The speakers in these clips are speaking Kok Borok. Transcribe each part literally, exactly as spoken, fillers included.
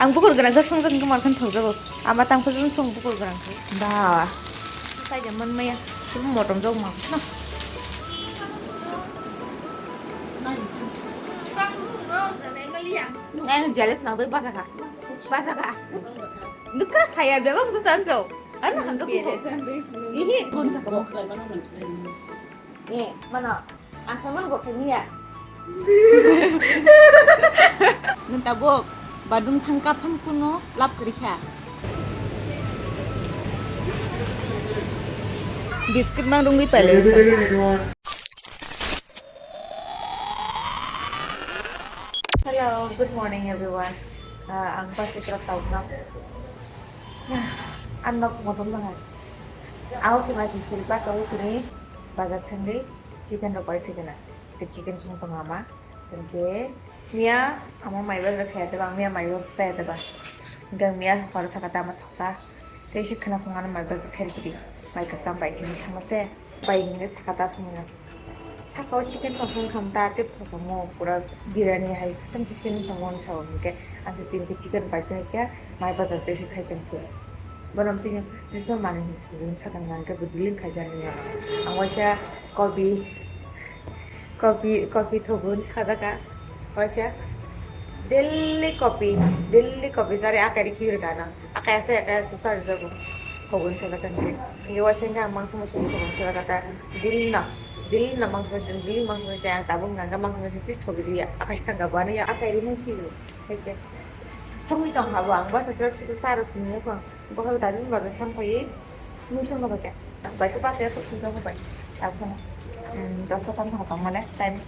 Ang bukur gwnang khe songjak wngkhe mar khe thokjago. Ama tang phajwk song bukur gwnang khe. Ba. Sai de man maya. Motom jok ma. Nang jealous nang doi basa kha. Basa kha. Nukha saya bebak busan so. Ano khan to kuku. Ihi gun sa ko. Eh, mana? Ang khe man bo khe miya. Nwng tabuk badung thangka phan kuno lab kwrwi kha. Biscuit mang rungwi pailai sa. Hello, good morning everyone. Ah, ang pasitra taukna. Ang nok motom nang. Ang khe ma sisiri pas ang khe bazar thangwi chicken rok bai phikana. Chicken song tong ama. Hingke miya amo mai bazar khaya teba, miya mai bazar saya teba. Hingke miya horo saka tama thokta. Tei se khana phung ano mai bazar khairi kiri. Mai kasam bai hini sama se. Bai hini saka ta sumya. Saka o chicken tong kham ta te photo mo pura biryani hai sem kisi ni tong on sao hingke. Ang se tin ke chicken bai to hingke mai bazar te se khai tong pura. Bonom tini nisma mani hingke sakang hingke bo dealing khai jani ya. Ang waisa kopi. Kopi, kopi thogun sajaka. Waisa daily kopi, daily kopi jari akai ri khibi dana. Akai ase, akai ase sar jago. Thogun sajaka ni. Ye waisa nga mangsa musi thogun sajaka ta. Daily na, daily na mangsa musi, daily mangsa musi ang tabung nga mangsa musi tis thogi dia. Akai sanga bana ya akai ri mung khibi. Heke. Samui tong habo ang basa trap suku saro sini ko. Bokol tadi baru sampai. Muisung kaba kya? Bai khe basa ya sokphi kabo bai. Tabukhe no. Hmm, dosa tam thang tong mane time.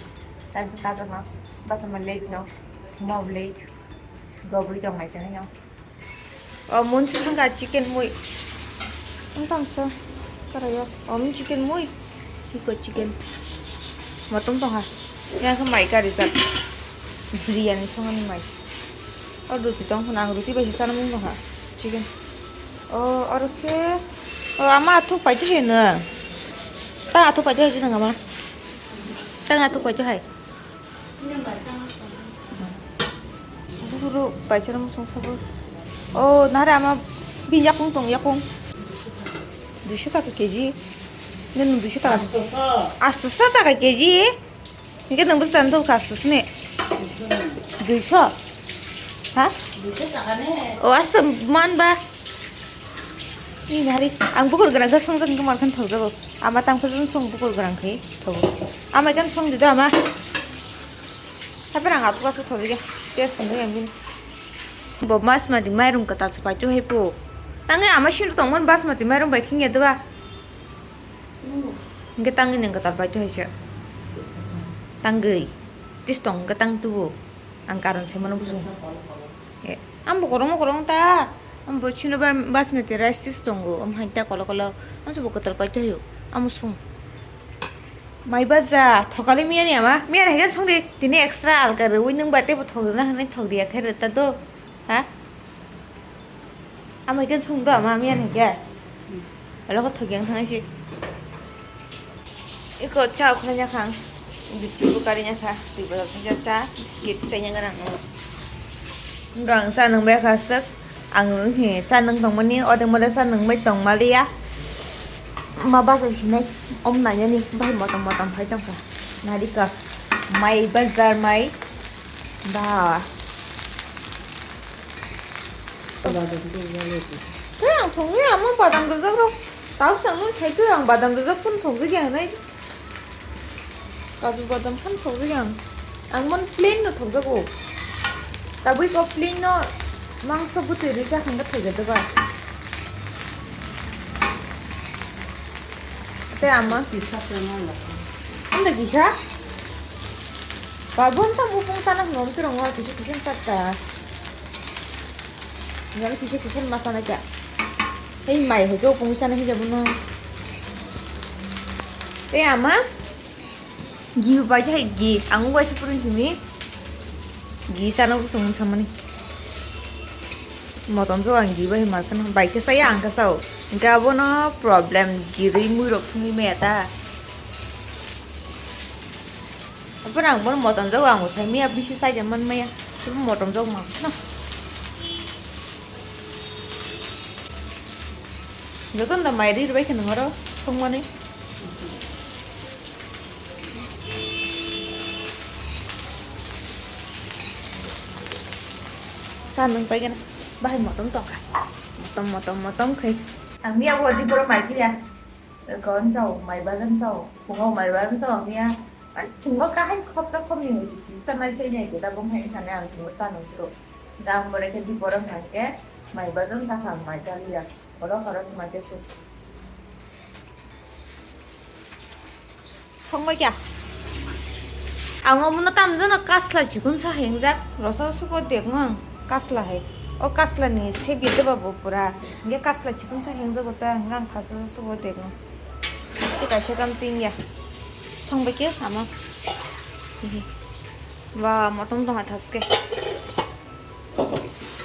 Time khe kajakno. Basa ma late no. Thuma bo late. Gobri tong nai tong no. O mun sung ka chicken mui. Ang tam so. Kara yo. O mun chicken mui. Iko chicken. Motom tong ha. Yang khe mai kari jak. Biryani songani mai. O ruti tong khna ang ruti bai se chana mung tong ha. Chicken. O, oro khe, o, ama athuk paito hai nwng. Tang athuk paito hai nwng ama. Tang athuk paito hai. Buhuru paisa rwng song sabo. O, nahare ama bini yakung tong, yakung. Duiso taka keji. Nwng duiso taka. Astoso taka keji. Hingke nwng bwswk tang dol kha aswk sini? Duiso. Ha? Duiso taka ne. O, aswk man ba. Ni hari ang bukur gwnang khe songjak wngkhe mar khe thokjago. Ama tang phajwk song bukur gwnang khe thogo. Ama khe song di do ama. Haphar ang athuk aswk thokjagya. Test wngkhe ang bini. Bo basmati mairung kwtal se paito hai po. Tangwi ama sino tongmani basmati mairung bai khingya doba. Hingke tangwi nwng kwtal paito hai se. Tangwi. Tis tong hingke tang tubu. Ang karon se mano buso. Eh, ang bo korong korong ta. Ang bo chino ba basmati rice tis tongo. Am hai ta kolo kolo. Ang se bo kwtal paito hayo. Amo sung. Mai baja, thokali miya ni ama. Miya ni haigan song di. Tini extra alka rwi nwng ba tebo thok na hanai thok diya khe reta do. Ha? Amai khe sung do ama miyan hai khe. Alo khe thokyang thang si. Iko cha khna nya khang. Biscuit bo kari nya kha. Twi bo cha cha biscuit cha nya nang. Gang sa nang bai kha sek. Ang he cha nang tong mani ode mole cha nang bai tong mali ya. Ma ba sa hinai om na nya ni bai motom motom hai tong kha. Nari ka mai bazar mai. Ba. Tei ang thongwi amo badam rwjak rok. Tau sangno sai twi ang badam rwjak phano thokjagya hinai. Kaju badam phano thokjagya ang. Ang mon plain no thokjago. Tabwi ko plain no mangso bwtwi rwi cha hwnba thokjak ba. Tei ama. Kisa tongma loko. Anda kisa? Babun ta mupung sana hwnkhe tongo kisa kisa chapta. Nang kisa kisa ma sana kya? Hei mai hai khe upung sana hija bono. Tei ama? Gi bai hai gi ang waisa purun simi. Gi sana usung samani. Motom jo ang gi bai ma sana bai khe saya ang khe sao. Hingke abono problem gi rwi mui rok sungwi maya ta. Aphano ang bono motom jok ang sai maya bisi sai man maya. Motom jok ma no. Jotono da mai ri rwbai khe nang oro thwngmani. Sa nung pai gana. Bahai motom tongkha. Motom, motom, motom khai. Ang miya bo di poro mai siya. Kon chao, mai bagan chao. Phungo mai bagan chao, miya. Phungo kahai khopsa khopni ni kisa nai sai nai kita bong hai sane ang phungo cha nung tro. Da ang bore khe di poro hai khe mai bagan cha kha mai cha liya. Oro khoroksa mai cha su. Thongbai kya? Ang omono tamjano kasla chikon sa hengjak, rosa suko dekno ang kasla hai. O kasla ni sebi deba bo pura, hingke kasla chikon sa hengjak ta, hingke ang khasa suko dekno. Tei kaisa kam tingya. Songbai kya ama. Ba, motom tong athaske.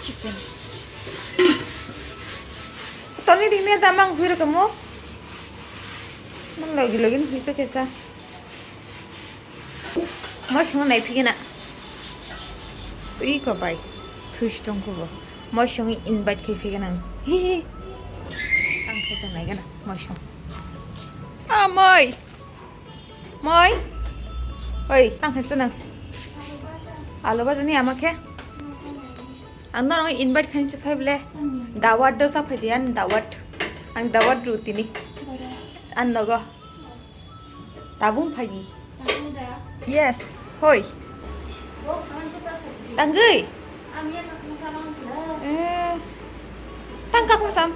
Chicken. Toni ring ne damang hui rokamo. Mang logi logi hui to kesa. Mo song nai phigena. Ui ko bai. Thui stong ko bo. Mo song invite khai phigena. Hi hi. Ang khe tong nai gana. Mo song. Amoi. Moi. Oi, tang khe swnang. Alo bajani ama khe. Ang norok invite khainsi phai ble. Dawat do sa phai diyan dawat. Ang dawat ru tini. An nogo. Tabung phai di. Yes. Hoi. Tangwi. Eh. Tangka khum sam.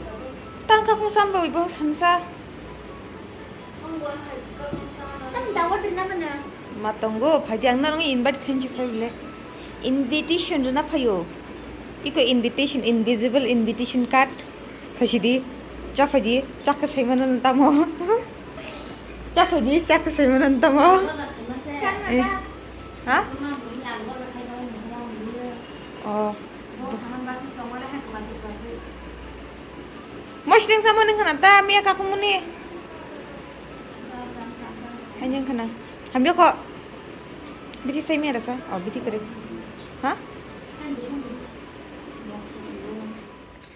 Tangka khum sam bai bo samsa. Ma tongo, phaidi ang norok invite khainsi phai bole. Invitation rwna phaio. Iko invitation, invisible invitation card. Phaisidi, chakhaidi, chakha saimano tamo. Chakhaidi, chakha saimano tamo. Eh. Ha? Oh. Mosling sama ning khana ta miya kakumuni. Hanyang khana. Hamyo ko. Bithi sai miya rasa. Oh, bithi kare. Ha?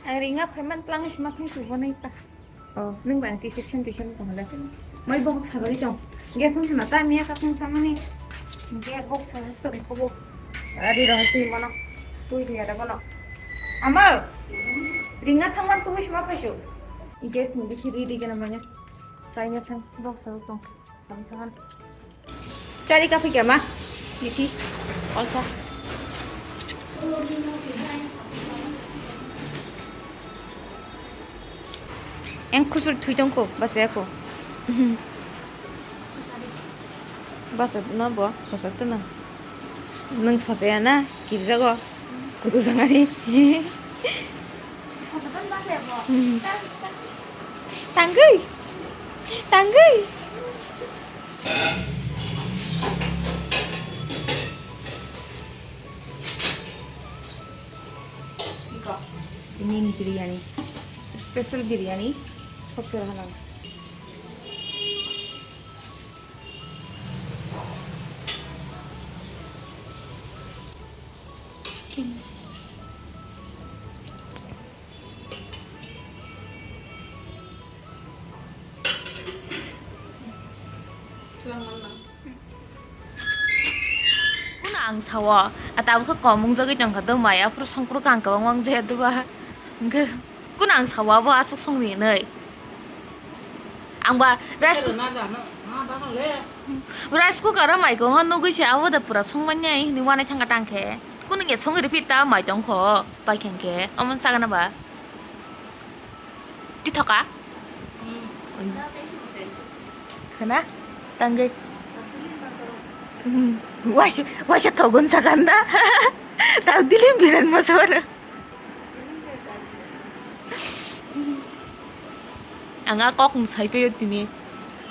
Ang ringa phaiman tlang sima khung subo nai ta. Oh, nung bang ti section ti section tong le. Mai box sagari tong. Gas ang sana ta miya kakumuni samani. Gas box sagari tong ko bo. Ari rohasi mana. Tui dia da bono. Ama. Ringa thangman tu wis ma phaisu. Gas ni bithi ri ri gana manya. China thang box sagari tong. Thang thang. Chari ka phikya ma? Bithi. Olsa. Eng khusur thui tong ko, basa ya ko. Basa no bo, sosa to no. Nung sosa ya na, kirja go. Kudu sangani. Tangwi. Tangwi. Iko, ini ni biryani. Special biryani. Hoksor halal. Chicken. Kuno ang sao, ata bokhe kom wngjagwi tongkha do, mai aphuru songkru kang kwbangma wngjaya do ba. Hwnkhe kuno ang sao abo aswk songni hinwi. Ang ba rice coo-, rice cooker o mai kwbangma nugwi se abo da pura songmani ai hinwi uanai thangkha tangkhe. Kuno ya songwi rwphi ta mai tongkho, paikha hwnkhe omo sagana ba. Tithoka? Khwna? Tangwi? Waisa, waisa thogun sakanda. Tao dilim biran mosoro. Ang a kok mwsai paio tini.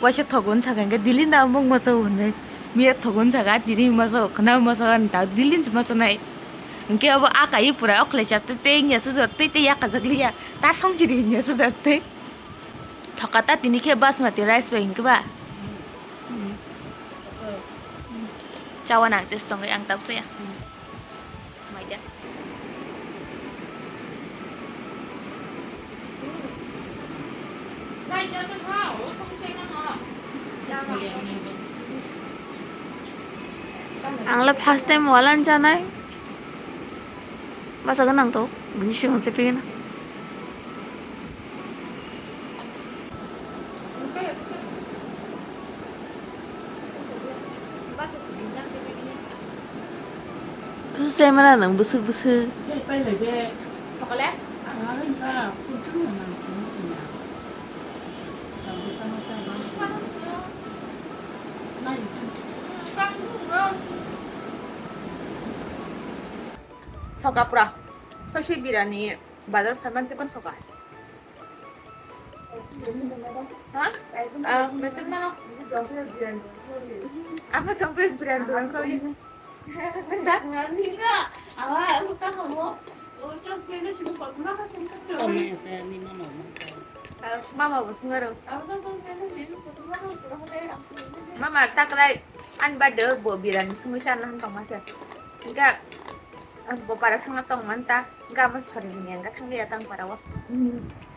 Waisa thogun saka hwnkhe dili na mung masa hwnwi. Miya thogun saka tini masa khwna masa ani ta dili se masa nai. Hwnkhe abo a kai pura okhlai chak tei tei wngya sujor tei tei yakajak liya. Ta song chiri wngya sujor tei. Thoka ta tini khe basmati rice bai hwnkhe ba. Chawa nang tei se tongwi ang tabuk saya. Maida. Ang le first time walan chanai. Basa ganang to, bini sing se pina. Bwswk se mana nang bwswk bwswk. Thoka pura. Soi soi birani bazar phaiman se ban thoka. Ha? Ah, mesin mana? Apa sampai brand brand kau ini? Nggak, awak aku tak mau. Oh, terus mana sih kau pernah kan? Mama bos ngaro. Mama tak lai an bade bo birani sungwi sana han tong masa. Enggak. Bo para thangna tong manta. Enggak, ama sori ni enggak thang ya tang para wa.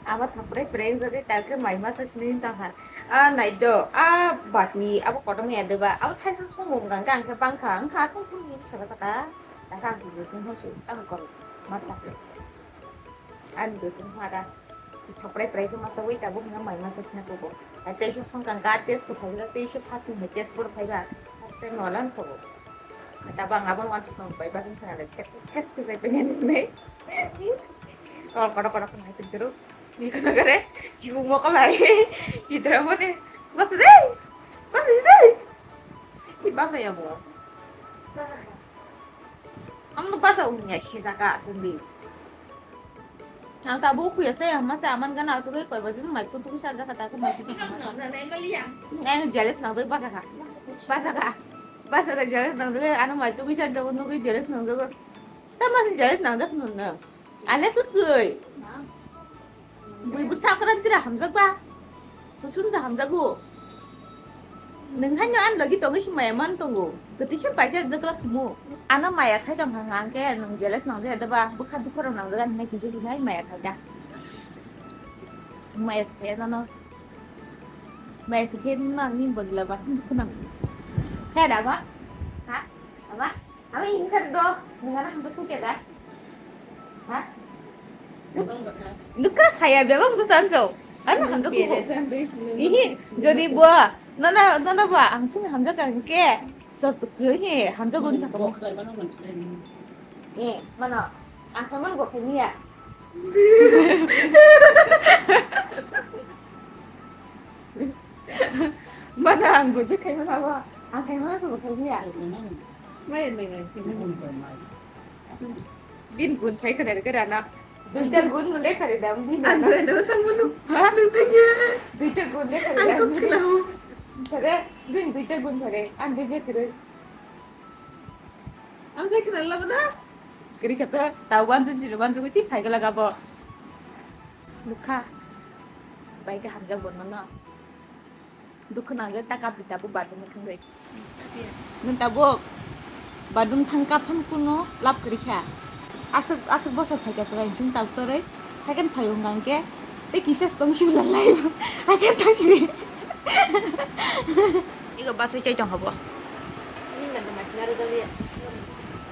Ama thapre preng jodi tak mai masa sini tang ha. Ah, nai do. Ah, bati abo kotom ya deba. Abo thaisa song wng gang gang ke bang kha. Engkha asong song ni sa kata. Takha ang dusung hon su tang kor masa. Ani dusung hara. Thoprai prai khe masa wui tabuk hwnna mai masa sina kubo. Tei se songkang ga test to phaiba tei se first ni test bor phaiba. First time wala no thogo. Tabo ang abo wansuk tong bai basan sanga le ses ke sai pengen nei. Kol kodo kodo khna haitu dero. Ni kono kare. Jibu mo kolai. Idra mo ne. Basa dei. Basa dei. Basa ya mo. Ang no basa unya sisaka sindi. Ang tabu kuya saya masa aman gana asugui koi bajin mai kuntu kusa jaga tak mai kuntu. Ang jealous nang doi basa ka. Basa ka. Basa ka jealous nang doi ano mai tu kusa jaga nugui jealous nang doi. Tama jealous nang doi nung na. Ale tu tui. Bui bwsa kwran tira hamjakba. Kusun sa hamjago. Nung haino an logi tongo si maya man tongo. Gati se paisa jakla khumu. Ano maya khai tong hang hang ke nung jealous nang jaya daba. Bukha dukha rok nang jaga hinai kisa kisa hai maya khai da. Maya se khai nono. Maya se khai nang ni bondla ba khunang. Hai da ba? Ha? Ama? Ama insan do, nungana hamjak kuk ya da? Ha? Dukha saya bebak busan so. Ano hamjak kuk. Ihi, jodi bua, nana, nana bua, ang sing hamjak ang ke. So, tuh, ihi, hamjak gun sa kamu. Eh, mana? Ang kaman gua kemiya. Mana ang gua jek kaimana bua? Ang kaimana so gua kemiya. Mai nai nai. Bin gun sai khare khare na. Duita gun le khare da bin. Ang dua dua tang munu. Ha? Nung tanya. Duita gun le khare da. Ang kok klau. Sare, bin duita gun sare. Ang duita khare. Ang sai khare labo na. Kiri kata ta wan ju ji wan ju ti phai gala gabo. Lukha. Bai ka hamjak bon no. Dukhu nang je taka pita bu badum thang dai. Nung tabuk badum thangka phan kuno lab kwrwi kha. Aswk, aswk bosor phaikha chwrai chwng tak torwi, haikhe phai wng khe tei kisa se tong sibla live, haikhe thang siri. Ego bus chai tong habo.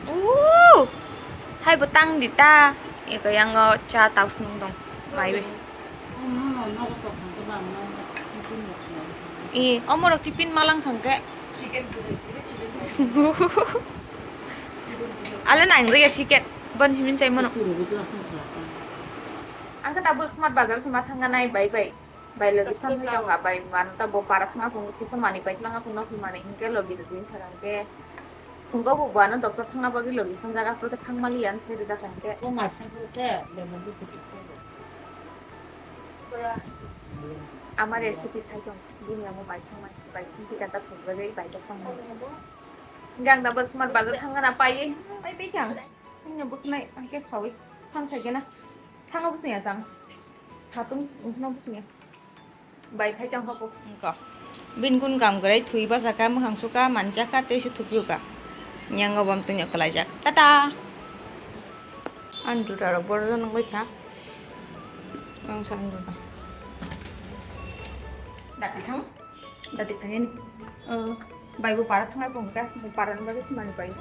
Ooh, hai bo tang di ta. Ego yango cha taus nung dong. Mai be. I, omo rok tiffin malang khang ke. Ale nang jaya chicken. Ban himin chai mano. Ang kata bo smart bazar sema thangna nai bai bai. Bai logi sam hai tong bai man ta bo parak na phung kisa mani pai tlang phung no mani hingke logi do din sarang ke. Phung ko bo bana doctor thangna bagi logi sam jaga pro thang mali yan sai rijak hingke. Bo ma sang ke lemon di. Ama recipe sai tong, bini amo bai songmani, bai singki kata thokjagwi, bai ta songmani. Hingke ang double smart bazar thangna paiwi, pai pai kha. Bini bwkhnai, ang khe khawi, thang thai khe na. Thangno bwswng ya chang. Satung, wngkhano bwswng ya. Bai phai tong kha bo. Wngkha. Bini gun kam kwrwi thwi bachakha, mwkhang sukha, manchakha, tei se thupio kha. Yang o bom tungya kwlaijak. Tata! Ang juta rok borok nang bai kha. Ang sa ang juta. Dati thang. Tadi kayani. Bai bo para thangnai bo hwnkha, bo para ni bagwi se manwi bai.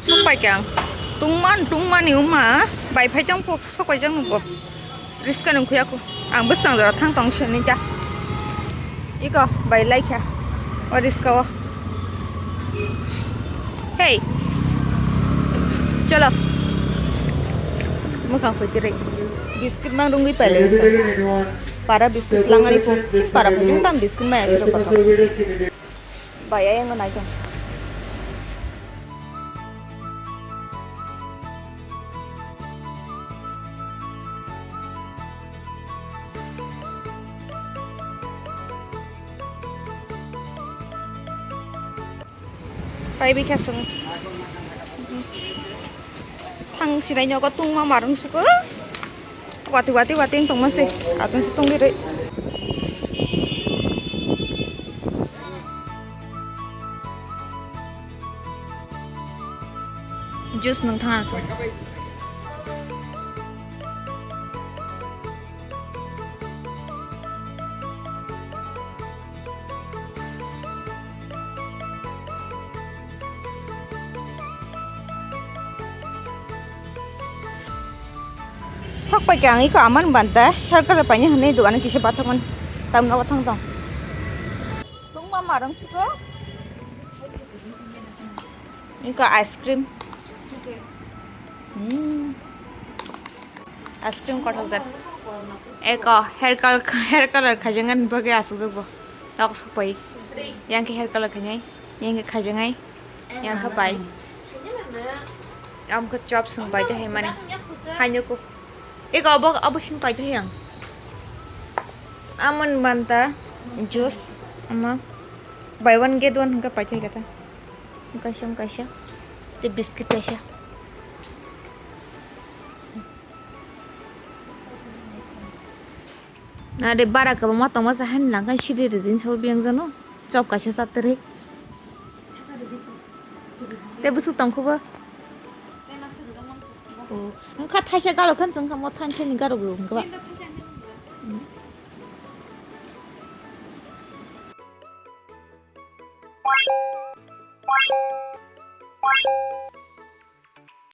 Sokpai khe ang tungman tungmani wngma bai phai tong kok sokpai jak nukgo. Riska nung khuya kho. Ang bwskang jora thang tong sini ta. Iko bai lai kha. O riska o. Hey. Cholo. Mukhang khuitire. Biscuit mang rungwi pailai sa. Para biscuit langari po. Sing para phai jung tam biscuit mai asiro kotor. Bai, ayang nai tong. Pai bikha sung. Thang sinai nyogo tungma marung suko. Wati wati wati wng tongma se. Atun se tungdi roi. Juice nung thang asuk. Sok pai khe ang iko aman banta hair color paina hwnwi dogano kisa bathakmani tamno bathang tong. Tungma marung suko. Iko ice cream. Hmm. Ice cream kothok jat. Eko hair color, hair color khaijaknani bagwi asukjak bo. Nok sokpai. Yang khe hair color khainai, yang khe khaijaknai, yang khe bai. Am khe chop sung bai tei mani. Haino ko. Eko abo, abo sing pai tei yang. Amon banta juice ama buy one get one hingke pai tei kata. Kaisa, kaisa. Tei biscuit kaisa. Na de bara kwbangma tongma sa hani langkha sidi de din sabo biyang jano. Chop kaisa chatri. Tei bwswk tongkhubo. O, wngkha thaisa galo khan chwngkha mo than thani galo bo wngkha.